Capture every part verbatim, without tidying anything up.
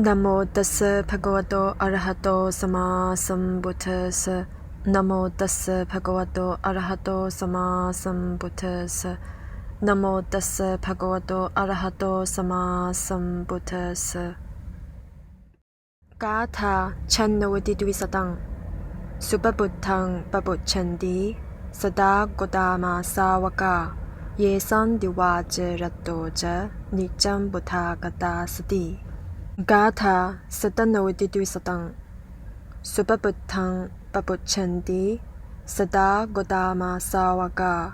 Namo tassa bhagavato arahato sammāsambuddhassa. Namo tassa bhagavato arahato sammāsambuddhassa. Namo tassa bhagavato arahato sammāsambuddhassa. Gāthā chaṇṇavati dvisataṃ. Supabuddhaṃ papucchanti sadā Gotamasāvakā, yesaṃ divā ca ratto ca niccaṃ buddhāgatā sati. Gāthā sataṇṇavati dvisataṃ. Supabuddhaṃ papucchanti sadā Gotamasāvakā,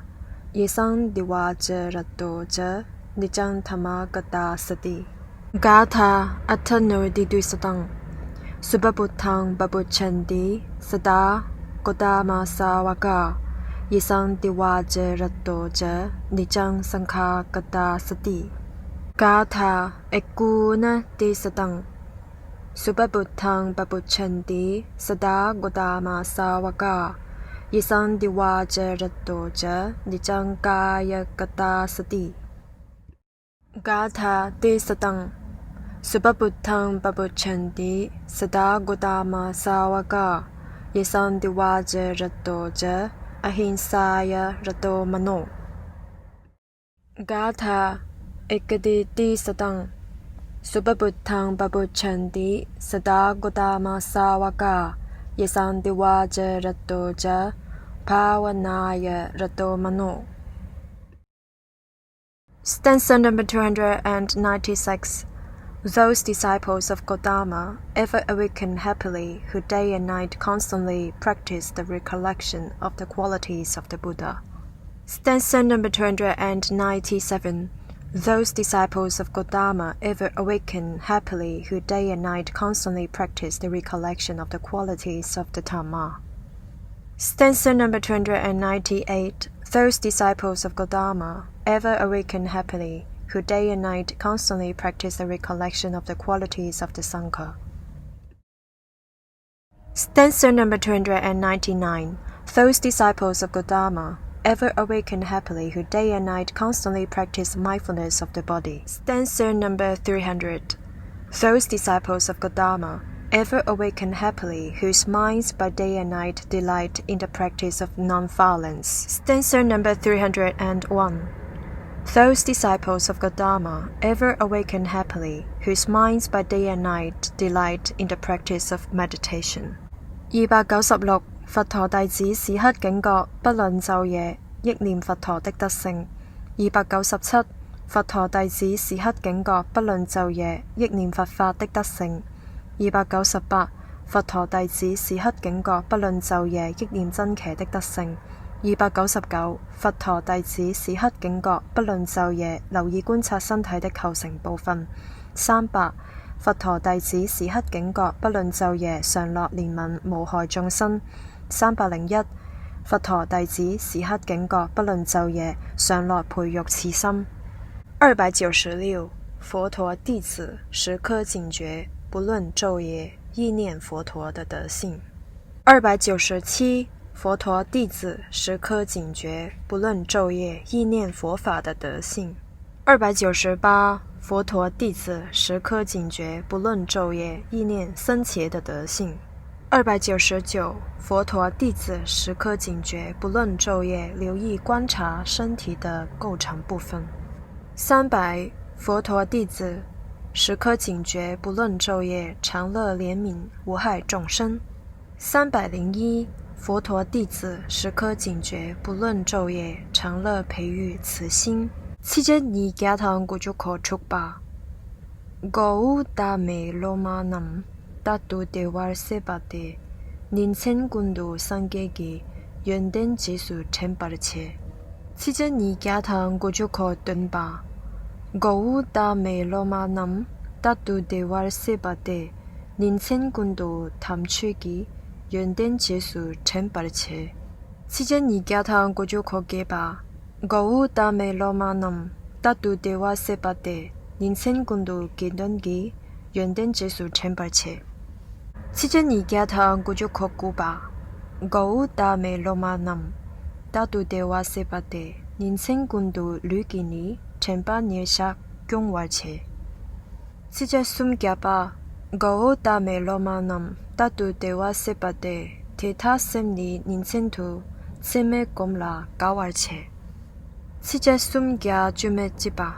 yesaṃ divā ca ratto ca niccaṃ dhammāgatā sati. Gāthā aṭṭhaṇṇavati dvisataṃ. Supabuddhaṃ papucchanti sadā Gotamasāvakā, yesaṃ divā ca ratto ca niccaṃ saṅghāgatā sati. Gāthā ekonatisataṃ. Supabuddhaṃ papucchanti sadā Gotamasāvakā, yesaṃ divā ca ratto ca niccaṃ kāyagatā sati. Gāthā tisataṃ. Supabuddhaṃ papucchanti sadā Gotamasāvakā, yesaṃ divā ca ratto ca ahiṃsāya rato mano. Gāthā ekatitisataṃ. Supabuddhaṃ papucchanti sadā Gotamasāvakā, yesaṃ divā ca ratto ca bhāvanāya rato mano. Stanza number two hundred and ninety-six. Those disciples of Gotama ever awaken happily who day and night constantly practice the recollection of the qualities of the Buddha. Stanza number two hundred and ninety-seven. Those disciples of Gotama ever awaken happily who day and night constantly practice the recollection of the qualities of the Dhamma. Stanza number two hundred and ninety-eight. Those disciples of Gotama ever awaken happily who day and night constantly practice the recollection of the qualities of the Sangha. Stanza number two hundred and ninety-nine. Those disciples of Gotama ever awaken happily who day and night constantly practice mindfulness of the body. Stanza number three hundred. Those disciples of Gotama ever awaken happily whose minds by day and night delight in the practice of non-violence. Stanza number three hundred and one. Those disciples of Gotama ever awaken happily whose minds by day and night delight in the practice of meditation. 二百九十六，佛陀弟子時刻警覺，不論晝夜，憶念佛陀的德性。二百九十七，佛陀弟子時刻警覺，不論晝夜，憶念佛法的德性。二百九十八，佛陀弟子時刻警覺，不論晝夜，憶念僧伽的德性。二百九十九，佛陀弟子時刻警覺，不論晝夜，留意觀察身體的構成部分。三百，佛陀弟子時刻警覺，不論晝夜，常樂憐憫，無害眾生。三百零一，佛陀弟子時刻警覺，不論晝夜，常樂培育此心。二百九十六，佛陀弟子時刻警覺，不論晝夜，憶念佛陀的德性。二百九十七，佛陀弟子時刻警覺，不論晝夜，憶念佛法的德性。 二百九十八，佛陀弟子时刻警觉，不论昼夜，意念僧伽的德性。二百九十九，佛陀弟子时刻警觉，不论昼夜，留意观察身体的构成部分。三百，佛陀弟子时刻警觉，不论昼夜，常乐怜悯，无害众生。 三百零一，佛陀弟子时刻警觉，不论昼夜，常乐培育慈心。七十二 gātha 五十六 khok thukpa. Gautame lomānaṃ, tato devā sipati, niccaṃ kunto saṅghe ki, yonten jesu thampariche. 七十二 gātha 五十六 khok tunpa. Gautame lomānaṃ, tato devā sipati, niccaṃ kunto dhammacceki, yonten jesu thampariche. 七十二 gātha 五十六 khok kipa. Gautame lomānaṃ, tato devā sipati, niccaṃ kunto kintaṃ ki, yonten jesu thampariche. 七十二 gātha 五十六 khok kupa. Gautame lomānaṃ, tato devā sipati, niccaṃ kunto lokini, thamparicha kyonvariche. 七十三 kipa. གཽ་ཏ་མེ་ལོ་མ་ནཾ་ཏ་ཏུ་དེ་ཝ་སེ་པ་ཏེ། དེ་ད་སེམས་ནི་ཉིན་མཚན་དུ། ཚད་མེད་སྒོམ་ལ་དགའ་བར་བྱེད། ཚིགས་བཅད་སུམ་བརྒྱ་བཅུ་མེད་གཅིག་པ།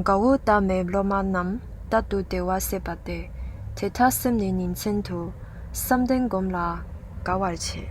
གܗུ་ཏ་མེ་ལོ་མ་ནཾ་ཏ་ཏུ་དེ་ཝ་སེ་པ་ཏེ། དེ་ད་སེམས་ནི་ཉིན་མཚན་དུ། བསམ་གཏན་སྒོམ་ལ་དགའ་བར་བྱེད།